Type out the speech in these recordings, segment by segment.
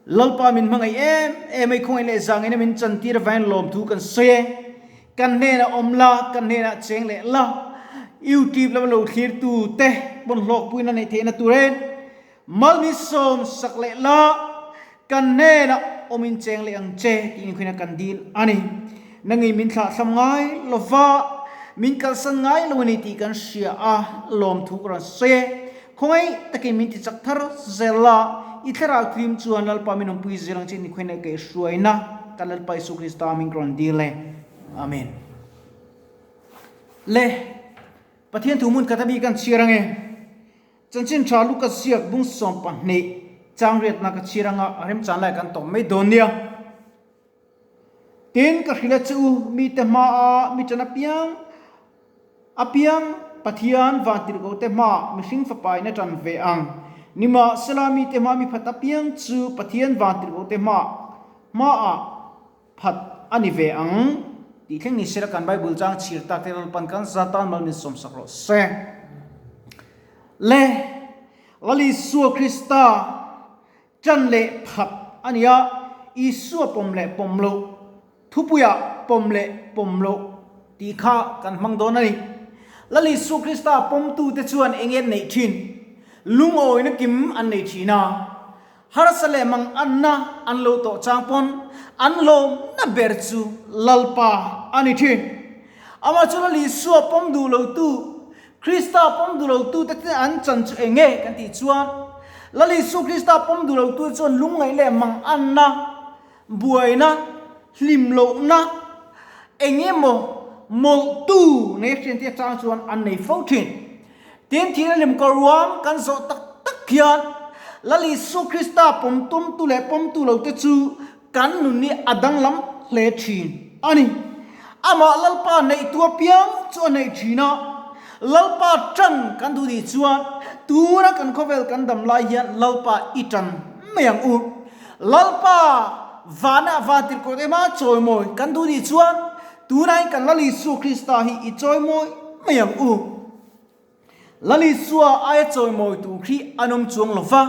Lalpa min hmangaih em em a, i khawngaih leh zangin a min chantir avangin lawmthu kan sawi e. Kan hnenah awm la, kan hnenah cheng leh la. YouTube lama lo thlir tu te pawn hlawkpuina neih theihna turin malmisawm sak leh la, kan hnenah awmin cheng leh ang che tiin khuaina kan dil a ni. Nangin min thlahthlam ngai lova, min kalsan ngai lo a ni tih kan hria a, lawmthu ka rawn sawi e. Khawngaih takin min ti chak thar zel la, i thlarau thlim chuan Lalpa min awmpui zel ang che ni khawngaih leh kaihhruaina kan Lalpa Isu Krista min rawn dil e. Amen. Le, Pathian thu hmun khat a mi kan chhiar ange. Chanchin tha Luka ziak bung 12 chang riatna ka chhiar anga a remchan lai kan tawm mai dawn nia. Tin, ka hrilh a che u, mite hmaa mi ṭan apiang, apiang Pathian vantirhkohte hmaa mihring fapain a ṭan ve ang. Nimahsela, mite hmaa mi phat apiang chu Pathian vantirhkohte hmaa hmaah phat a ni ve ang. Tih thleng ni sela kan Bible chang chhir tak te Lalpan kan za tan mal min sawmsak rawh se. Le, Lal Isua Krista Ṭan leh phat a ni a, Isua pawm leh pawm loh, thupuiah pawm leh pawm loh tih kha kan hmang dawn a ni. Lal Isu Krista pawmtute chuan eng nge an neih ṭhin? Lungawina kim an nei ṭhin a, harsa leh mang anna an lo tawh chang pawn an lawmna ber chu Lalpa a ni ṭhin. Amah chu Lal Isua pawm duh lotu Krista pawm duh lotute te an chan chu eng nge kan tih chuan, Lal Isu Krista pawm duh lotute chuan lungngaih leh manganna, buaina, hlim lohna, eng emaw mawlhtu nei hrian te atang chuan an nei fo thin. Tin, thil hlim ka ruam kan zawh tak tak hian Lal Isu Krista pawm tumtu leh pawmtu lote chu kan nun hi a danglam hle thin a ni. Amah Lalpa neihtu apiang chu a neih thin a, Lalpa tan kan duh nih chuan tuna kan khawvel kan dam lai hian Lalpa i tan mai ang u. Lalpa vana vantirhkoh te hma chawimawi kan duh nih chuan tunah hian kan Lal Isua Krista hi i chawimawi mai ang u. Lal Isua aia chawimawi tur khi an awm chuang lo va,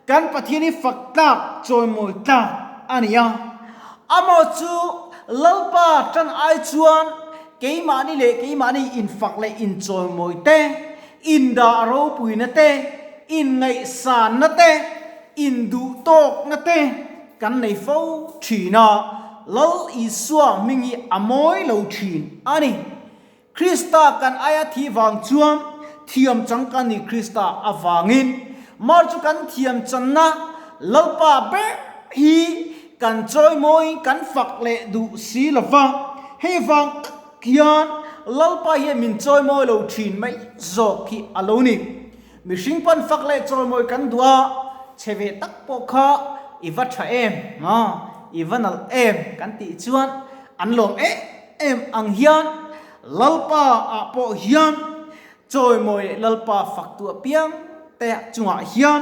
kan Pathian hi fak tlak, chawimawi tlak a ni a. Amaw chu Lalpa tan ai chuan keimahni leh keimahni infak leh inchawimawi te, indah ropuina te, inngaihsanna te, induhtawkna te kan nei fo thin a, Lal Isua hming hi a mawi lo thin a ni. Krista kan aia thi vang chuan thiam chang kan ni Krista avangin mar chu kan thiam channa Lalpa ber hi kan chawimawi kan fak leh duh si lova, hei vang tak hian Lalpa hian min chawimawi lo thin mai zawk hi a lo ni. Mihring pan fak leh chawimawi kan duh a, chhe ve tak pawh kha i va tha em, i va nalh em kan tih chuan an lawm em em ang hian Lalpa ah pawh hian chawimawi leh Lalpa faktu apiang te chungah hian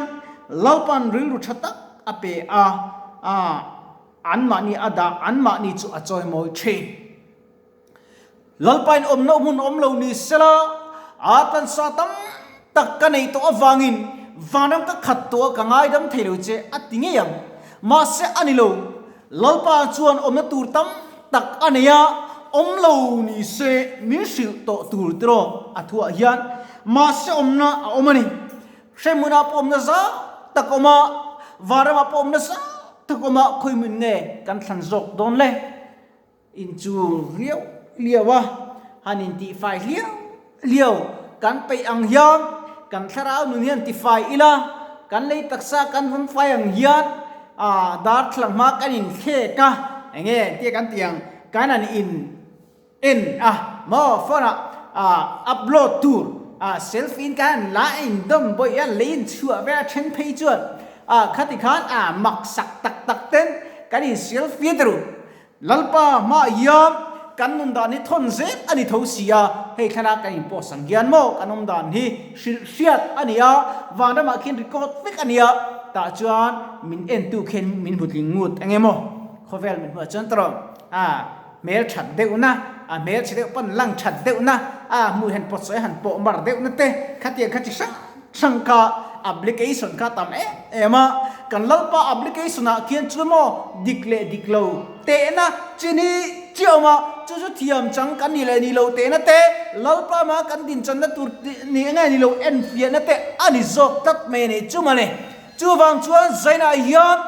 Lalpa'n rilru tha tak a pe a, anmahni a dah anmahni chu a chawimawi thin. Lalpain awmna hmun awm lo ni sela, a tansa tam tak ka neih tawh avangin vanram ka khat tawh a ka ngaidam thei lo che a ti ngei ang. Mahse a ni lo, Lalpa chuan awmna tur tam tak a nei a, awm lo ni se min hrilh tawh tur tiraw a thuah hian mahse awmna a awm a ni. Hremhmunah pawh awmna zau tak a awm a, vanramah pawh awmna zau tak a awm a, khawihmun nge kan thlan zawk dawn le? Inchul riau liau a, han intihfai hliau hliau kan peih ang hian kan thlarau nun hian tifai ila, kan lei taksa kan vawm fai ang hian ah darthlalang hma kan inthlek a, eng nge tia kan tih ang kan han in en a maw phone ah ah upload tur ah selfie in kan han la a indawm bawih a lei inchhuah vel a then phei chuan ah khati khan ah mak sak tak tak ten kan in selfie ta ru. Lalpa hmaah hian kan nun dan hi thawn zel a ni tho si a, hei thlalak kan in post ang hian maw kan awm dan hi hrilh hriat a ni a, vanramah khian record vek a ni a, tah chuan min entu khian min hmu tling ngut eng emaw khawvel min hmuh ah chuan tawrh a hmel that deuh na, a hmel chhe deuh pawn lang that deuh na, a hmuh han pawt sawi han pawh mar deuh na te khatiang kha chi hrang hrang kha application kha tam em em a. Kan Lalpa application ah khian chuan maw dik leh dik lo tehna chin hi chiah awm a, chu chu thiam chang kan nih leh nih loh tehna te, Lalpa hmaa kan dinchanna tur nih nge ni lo enfiahna te a ni zawk tlat mai a ni. Chu mawle, chuvang chuan Zainah hian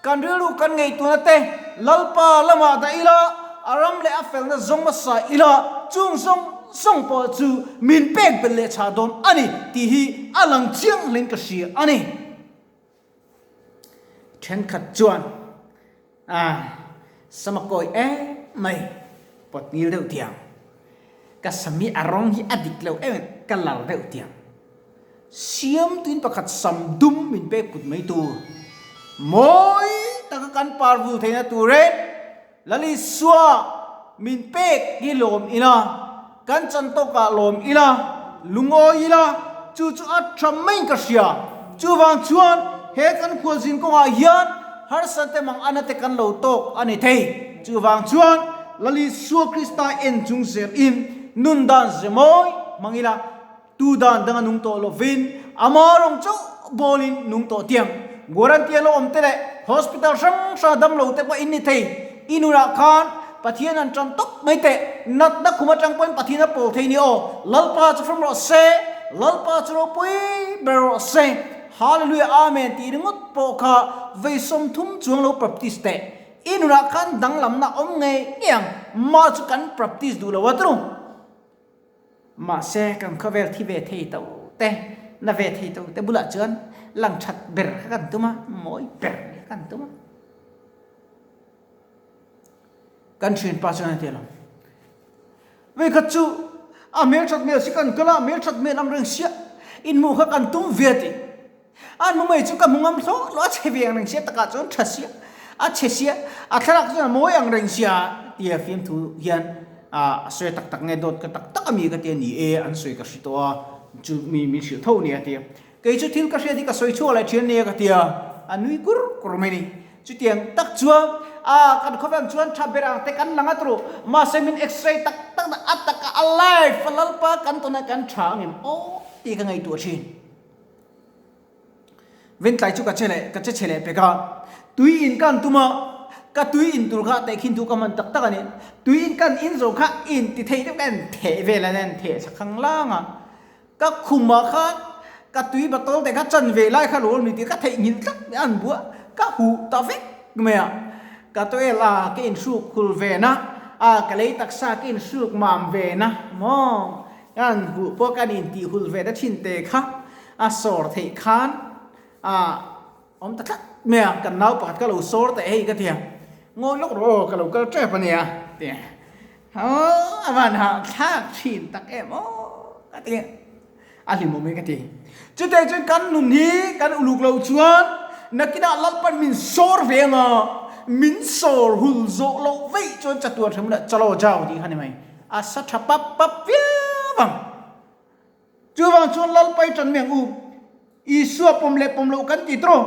kan rilru kan ngaihtuahna te Lalpa lamah dah ila, a ram leh a felna zawng hmasa ila, chung zawng zawng pawh chu min pek belh leh chhah dawn a ni tih hi a lang chiang hlein ka hria a ni. Thenkhat chuan a sama kawi em mai pawt ngil deuh tiang, ka sami a rawng hi a dik lo em em ka lar deuh tiang, siam tuin pakhat sam dum min pek put mai tur, mawi taka kan par vul theihna turin Lalisua min pek hi lawm ila, kan chan tawkah lawm ila, lungawi ila, chu chu a tha maiin ka hria. Chuvang chuan he kan khualzin kawngah hian harsate mang ana te kan lo tawk a ni thei. Chuvang chuan Lalisua Krista en chung zelin nun dan ze mawi hmang ila, Tu dan danga nung tawh lovin ama rawng chauh bawlin nung tawh tiang. Guarantee lo awm te leh hospital hrang hrang dam lo te pawh in ni thei. I nunah khan Pathian an tan tawp mai teh. Natna khum atang pawhin Pathian a pawl thei ni aw. Lalpa chu hram rawh se, Lalpa chu ropui ber rawh se. Hallelujah Amen tih ringawt pawh kha vei 30 chuang lo practice teh. I nunah khan danglamna awm ngei ngei ang. Mah chu kan practice duh lo a tru. Mahse, kan khawvel thi ve thei to te, na ve thei to te bulah chuan lang that ber kha kan tum a, mawi ber kha kan tum a. Kan thianpa chuan a ti lo. Vei khat chu a hmel that hmel si kan kal a, hmel that hmel ang reng sia, inhmuh kha kan tum ve a ti. A nu mai chu ka hmu ngam hlawh hlawh, a chhe ve ang reng sia takah chuan tha sia, a chhe sia, a thlalak chuan a mawi ang reng sia tia fiamthu hian a sawi tak tak nge dawt ka tak tak ami ka tia ni e an sawi ka hre tawh a, chu mi min hrilh tho nia tia kei chu thil ka hriat hi ka sawi chhuak leh thian nia ka tia a nui kur kur mai ni. Chutiang tak chuan a kan khawvel chuan tha ber ang te kan lang a turu mahse min x-ray tak tak a taka a live a lalpa kan tawn a kan tha angem aw tih ka ngaihtuah thin. Ventlai chu ka che leh ka che chhe leh pek a, tui in kan tum a, ka tui in tur kha tehkhin thu ka hman tak tak a ni. Tui in kan in zo kha in ti thei deuh ka en theh vel a, en theh chak khang lang a, ka khumah khan ka tui bottle te kha chan ve lai kha lo ni tih ka theihnghilh tlat mai a, an buah ka huh ta vek mai a, ka tawel a ka inhruk hul ve na a, ka lei taksa ka inhruk mam ve na maw. Kan huh pawh kan intih hul ve ta thin te kha a sawr theih khan a awm ta tlat mai a, kan nau pakhat ka lo sawr teh hei ka ti a, ngawi lawk rawh aw ka lo kal tep a nia ti a, a van hahthlak thin tak em aw ka ti a, a hlimawm e ka ti. Chutei chuan kan nun hi kan uluk loh chuan nakinah Lalpan min sawr ve ang a, min sawr hul zawh loh veih chuan chatuan hremna chalo jau tih kha ni mai. A sa tha pap pap viau ang. Chuvang chuan Lalpai tan mai ang u. Isua pawm leh pawm loh kan ti tawh.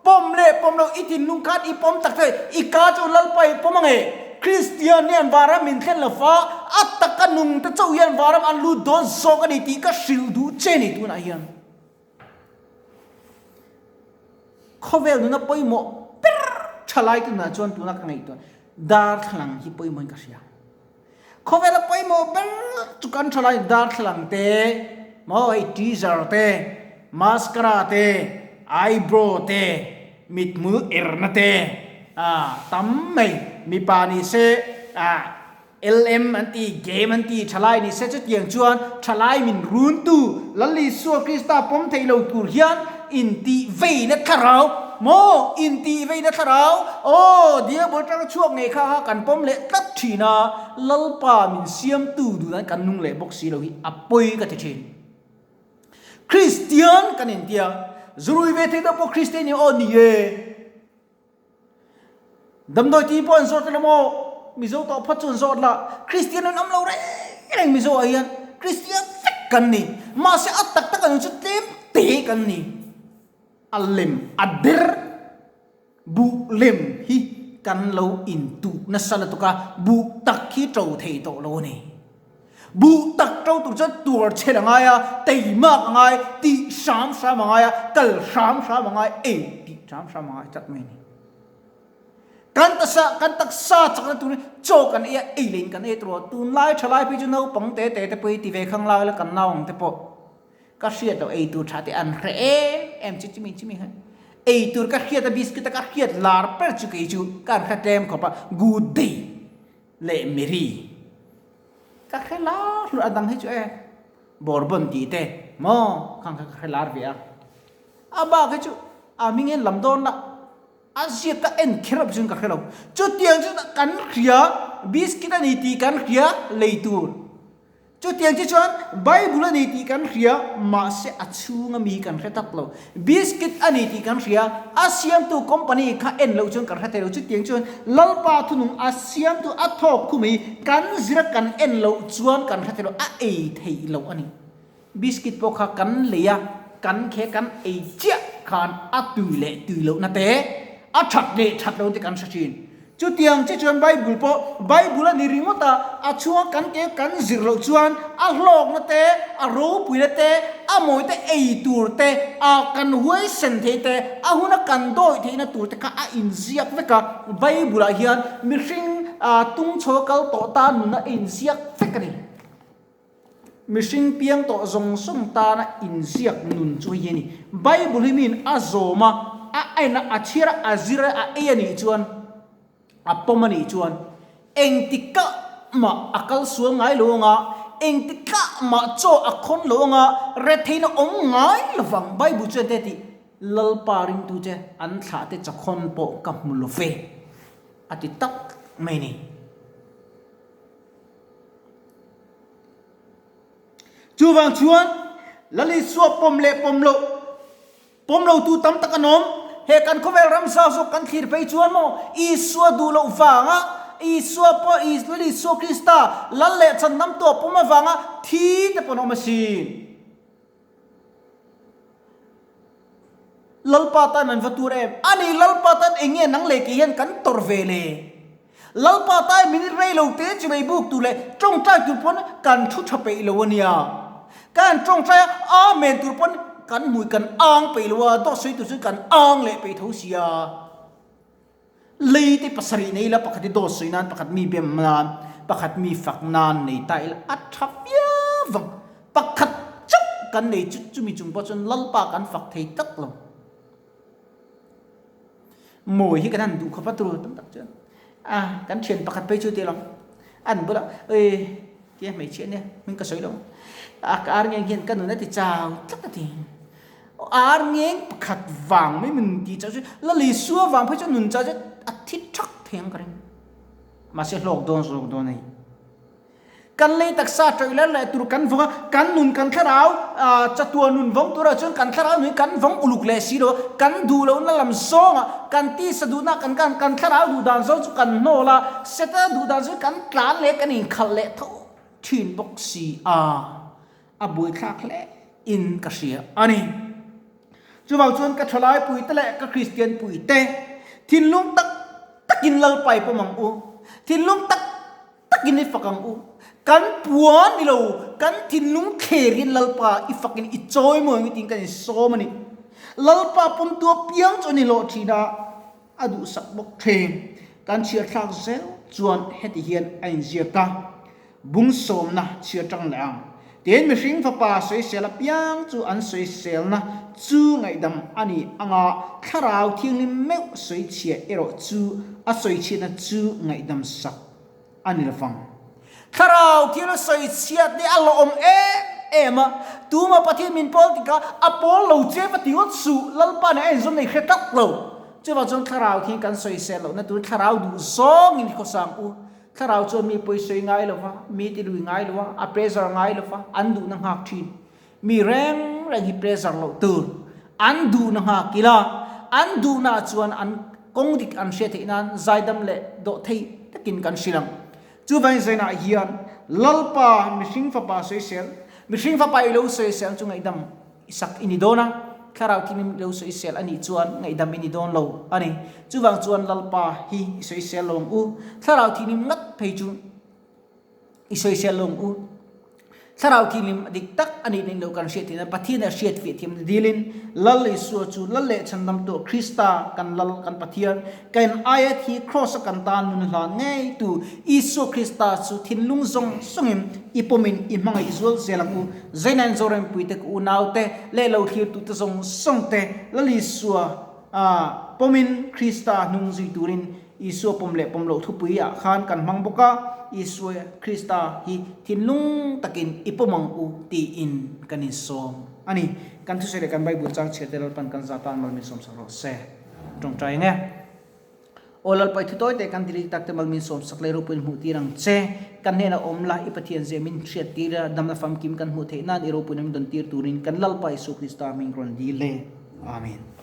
Pawm leh pawm loh i thinlung khan i pawm tak che. I ka chu Lalpai pawm ang e. Kristian hian vanram min thlen lo fa, a taka nung te chauh hian vanram an lut dawn zawk a ni tih ka hrilh duh che ni tunah hian. Khawvel nuna pawimawh ber thalai tunah chuan tuna ka ngaihtuah darthlalang hi pawimawhin ka hria. Khawvela pawimawh ber chu kan tha lai darthlalang te, maw hei teaser te, mascara te, eyebrow te, mithmul erna te ah tam mai mipa ni se ah LM an ti, game an ti, thalai ni se chutiang chuan thalai min run tu Lal Isua Krista pawm theih lo tur hian intih veina thlarau maw intih veina thlarau aw diabol tang chhuak ngei kha kha kan pawm leh tlat thin a, Lalpa min siamtu duhdan kan nung leh bawk si lo hi a pawi ka ti thin. Kristian kan intia zurui ve thei deuh pawh Kristian ni aw ni e. Damdawi tih pawh an zawt elo maw? Mizo tawh phawt chu an zawt la. Kristian an awm lo reng reng Mizo ah hian Kristian vek kan ni. Mahse a tak tak an chu tlem te kan ni. A lem a der buh lem hi kan lo intuh nasa lutuk a, buh tak hi to thei tawh lo a ni. Buh tak to tur chuan tuar chhel a ngai a, teimak a ngai, tih hram hram a ngai a, kal hram hram a ngai ei tih. hram hram a ngai tlat mai a ni. Kan taksa kan taksa chakna turin chaw kan ei a, ei leh in kan ei tur a, tunlai thalai phei chu naupang te te te pawh hi ti ve khang lai la kan nau ang te pawh ka hriat loh ei tur tha te an hre em em chu chumi chumi khan ei tur ka hriat a biscuit a ka hriat lar ber chu kei chu ka an hre tlem khawp a good day leh meri ka hre lar hlur a dang hi chu e bourbon tih te maw khang kha ka hre lar ve a a bak hi chu a hming hian lam dawn la. A ziak ka en kher loh chuan ka hre lo. Chutiang chu kan hria, biscuit a ni tih kan hria lei tur. Chutiang chu chuan Bible a ni tih kan hria, mahse a chhunga mi kan hre tak lo. Biscuit a ni tih kan hria, a siamtu company kha en loh chuan kan hre thei lo. Chutiang chuan Lalpa thunung a siamtu a thawk khum hi kan zira kan en loh chuan kan hre thei lo, a ei theih loh a ni. Biscuit pawh kha kan lei a, kan khe kan ei chiah khan a tui leh tui lohna te, a that leh that lohna te kan hre thin. Chutiang che chuan Bible pawh Bible a ni ringawt a, a chhunga kan ke kan zir loh chuan a hlawkna te, a ropuina te, a mawi te ei tur te, a kan huaisen theih te, a huna kan dawi theihna tur te kha a inziak vek a. Bible ah hian mihring tungchho kal tawh tan nuna a inziak vek a ni. Mihring piang tawh zawng zawng tana inziak nun chu hei hi a ni. Bible hi miin a zawm a, a en a, a chhiar a, a zir a, a ei a nih chuan, a pawm a nih chuan engtikah mah a kal sual ngai lo anga, engtikah mah chaw a khawn lo anga, retheihna awm ngai lovang. Bible chuan te tih, Lalpa ringtu che an thlah te chawkhawn pawh ka hmu lo ve, a ti tak mai a ni. Chuvang chuan Lalisua pawm leh pawm loh, pawm lotu tam tak an awm. He kan khawvel ramsa zawk kan thlir phei chuan maw Isua duh loh vanga Isua pawh Lalisua Krista lal leh chhandam tuah pawm avanga thi te pawh an awm asin. Lalpa tan an va tur em? Ani Lalpa tan eng nge nang leh kei hian kan tawrh ve le? Lalpa tan minute rei lo te chu lei buk tur leh tawngtai tur pawn kan thu tha peih lo a nia. Kan tawngtai a, Amen tur pawn kan hmui kan ang peih lo a, dawt sawi tur chuan kan ang leh peih tho sia. Lei te pasarih nei ila pakhat hi dawt sawi nan, pakhat mi bem nan, pakhat mi fak nan nei ta ila a tha viau vang. Pakhat chauh kan nei chu chumi chung pawh chuan Lalpa kan fak thei tak lo. Mawi hi kan han duh khawp a tur tam tak chuan a kan thian pakhat phei chu ti lo an bulah oi tia hmeichhia nia hming ka sawi lo a ka ar ngeng hian ka nun a ti chau tlat a ti. Ar ngeng pakhat vang mai min ti chauh chu Lalisua vang phei chuan nun chau chu a thi thak thei ang ka ring. Mahse hlawk dawn zawk dawn a ni. Kan lei taksa tawih ler leh tur kan vawng a, kan nun kan thlarau chatuah nun vawng turah chuan kan thlarau nun hi kan vawng uluk leh si lo a, kan duh lohna lam zawnga kan tisa duhna kan kan kan thlarau duh dan zawng chu kan hnawl a, Setana duh dan zawng kan tlan leh kan inkhalh leh tho thin bawk si a. A buaithlak hle in ka hria a ni. Chuvang chuan ka thalai puite leh ka Kristian puite thinlung tak takin Lalpa i pawm ang u. Thinlung tak takin i fak ang u. Kan puan ni lo, kan thinlung thlerin Lalpa i fakin i chawimawi ang i tiin kan insawm a ni. Lalpa pawmtu apiang chu a ni hlawh thin a, a duhsak bawk thin. Kan chhiarthlak zel chuan heti hian a inziak a. Bung sawmna chhia tang leh ang. Tin, mihring fapa sawisel apiang chu an sawiselna chu ngaihdam a ni anga, Thlarau Thianghlim meuh sawichhia erawh chu a sawichhiatna chu ngaihdam sak a ni lovang. Thlarau Thianghlim sawichhiat hi a lawm em em a, tuma Pathian min pawl tikah a pawl lo che va ti ngawt suh, Lalpa nen a inzawm nei hre tak lo. Chuvang chuan Thlarau Thianghlim kan sawisel lohna tur Thlarau duh zawngin i khawsang u. Thlarau chuan mi pawisawi ngai lo va, mi ti lui ngai lo a, a pressure ngai lo va, an duhna nghak thin. Mi reng reng hi pressure loh tur. An duhna nghak ila, an duhnaah chuan an kawng dik an hriat theih nan zaidam leh dawh thei takin kan hrilh ang. Chuvangin zainah hian Lalpa mihring fapa sawisel, mihring fapa i lo sawisel chu ngaihdam I sak i ni dawn a, thlarau thim i lo sawisel a nih chuan ngaihdam i ni dawn lo a ni. Chuvang chuan Lalpa hi i sawisel lo ang u, thlarau thim ngat phei chu i sawisel lo ang u. Thlarau Thianghlim a dik tak a nih nih loh kan hriat theihna Pathian a hriat fiah thiamna dilin Lal Isua chu Lal leh Chhandamtu Krista kan Lal kan Pathian kan aia thi Kraws a kan tan nun hlan ngei tu Isua Krista chu thinlung zawng zawngin i pawmin i hmangaih zual zel ang u. Zainain Zorempuite ka unaute leh lo thlirtute zawng zawngte Lal Isua a pawmin Krista hnung zui turin Isua pawm leh pawm loh thupui ah khan kan hmang bawk a, Isua Krista hi thinlung takin i pawm ang u tiin kan insawm a ni. Kan thusawi leh kan Bible chang chhiar te Lalpan kan za tan mal min sawmsak rawh se. Tawngtai ang e. Aw Lalpa i thutawi te kan dili tak te mal min sawmsak leh ropuiin hmuh tir ang che. Kan hnenah awm la i Pathian zia min hriat tir a, damna famkim kan hmuh theih nan i ropuina min dawn tir turin kan Lalpa Isua Krista hming rawn dil e. Amen.